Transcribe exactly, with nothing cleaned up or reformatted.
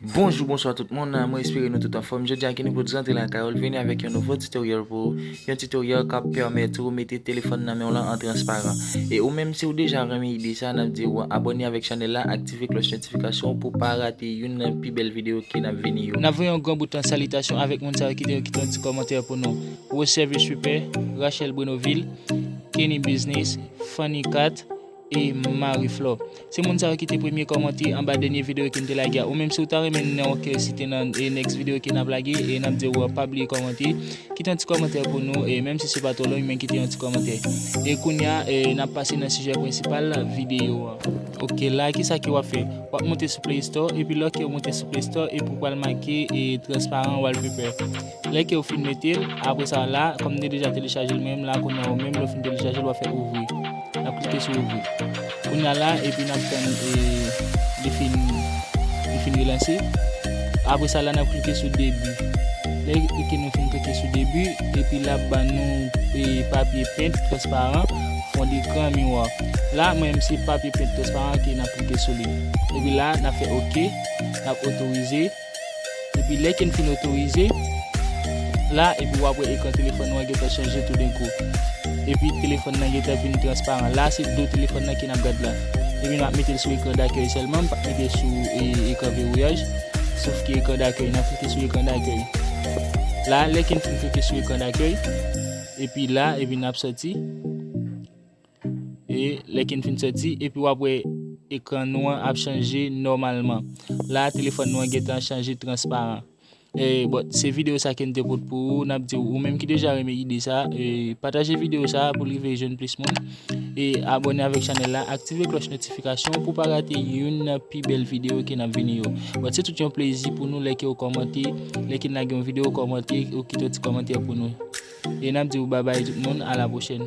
Bonjou, bonswa tout moun, mwen espere nou tout anfòm. Jodi a Kenny Prodz rantre lakay ou, l vini avèk yon nouvo tutorial pou ou, yon tutorial k ap pèmèt ou mete telefòn nan men w lan an transparan. E ou menm, si w deja renmen ide sa, n ap di w abòne avèk chanèl la, aktive klòch notifikasyon pou w pa rate youn nan pi bèl videyo ki n ap vini yo. N ap voye yon gran bout an salitasyon avèk moun sa yo ki te kite yon ti kòmantè pou nou. Rose Service Repair, Rachel Brenoville, Kenny Business, Fanny Cat, e Marie Flore. Se moun sa yo ki te premye kòmante anba dènye videyo ke n te lage a. Ou menm, si w ta renmen non w ke site nan e next videyo ke n ap lage, e n ap di w pa bliye kòmante, kite yon ti kòmantè pou nou, e menm si se pa twò long, men kite yon ti kòmantè. E kounye a, e n ap pase nan sijè prensipal videyo a. Ok, la, kisa ke w ap fè? W ap monte sou Play Store, epi lè ke w monte sou Play Store, epi w pral make e transparan wallpaper. Lè ke w fin mete l, apre sa la, kòm m te deja telechaje l mwen menm la, kounye a ou menm, lè w fin telechaje l, w ap fè ouvri. N ap klike sou ouvri. Kounye a la, epi n ap tann e, li fin, li fin relanse. Apre sa la, n ap klike sou debi. Lè ke nou fin klike sou debi, epi l ap ban nou e, papye pent transparan, fond d'écran, miwa. La, mwen menm, se papye pent transparan ke n ap klike sou li. Epi la, n ap fè ok, n ap otorize. Epi lè ke n fin otorize, la, epi w ap wè ekran telefòn nou an gentan chanje toudenkou. Epi telefòn nan gentan vin transparan. La, se do telefòn nan ke n ap gad la. Epi n ap mete l sou ekran dakèy sèlman, m p ap mete sou e, ekran veriyaj. Sof ke ekran dakèy, n ap klike sou ekran dakèy. La, lè ke n fin klike sou ekran dakèy, epi la, epi n ap sòti. E lè ke n fin sòti, epi w ap wè ekran nou an ap chanje nòmalman. La, telefòn nou an gentan chanje transparan. E, bon, se videyo sa ke n te pote pou ou. N ap di w, ou menm ki deja renmen ide sa, e, pataje videyo sa pou li rive jwenn plis moun. E abòne avèk chanèl la, aktive klòch notifikasyon pou w pa rate youn nan pi bèl videyo ke n ap vini yo. Bon, se tout yon plezi pou nou lè ke w kòmante, lè ke n lage yon videyo, w kòmante, ou kite yon ti kòmantè pou nou. E n ap di w babay tout moun, a la pwochèn.